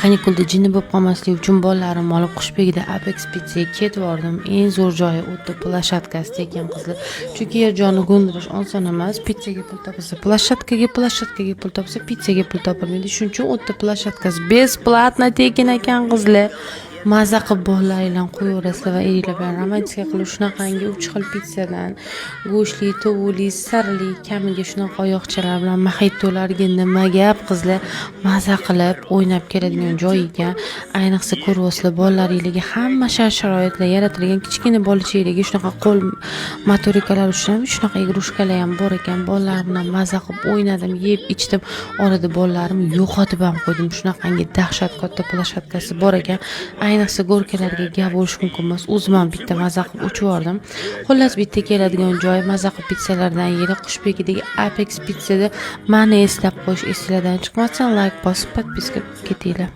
Kanikulda jinni bo'lib qolmaslik uchun bolalarimni olib Qushbegida Apex Pizzaga ketib bordim. Eng zo'r joyi o'tdi, площадка si ekan, qizlar. Chunki Erjonni ko'ndirish oson emas. Pizzaga pul topilsa, площадка ga, площадка ga pul topsa, pizzaga pul topilmaydi. Shuning uchun o'tdi площадка si бесплатно, tekin ekan, qizlar. Maza qilib bolalaringlarni qo'yaverasizlar va eringlar bilan romantika qilib, shunaqangi uch xil pizzadan: go'shtli, tovuqli, sirli, kamiga shunaqa oyoqchalar bilan moxitolarga nima gap, qizlar, maza qilib o'ynab keladigan joy ekan. Ayniqsa, ko'ryapsizlar, bolalaringlarga hamma shart sharoitlar yaratilgan. Kichkina bolachalarga shunaqa qo'l motorikalar uchun ham shunaqa игрушка lar ham bor ekan. Bolalar bilan maza qilib o'ynadim, yeb ichdim. Orada bolalarimni yo'qotib ham qo'ydim, shunaqangi dahshat katta площадка si bor ekan. Ayniqsa, горка larga gap bo'lishi mumkin emas, o'zim ham bitta maza qilib uchib yubordim. Xullas, bitta keladigan joy, maza qilib pizzalardan yeydi Qushbegidagi Apex Pizzada. Mani eslab qo'yish esinglardan chiqmasin, layk bosib, подписка ketinglar.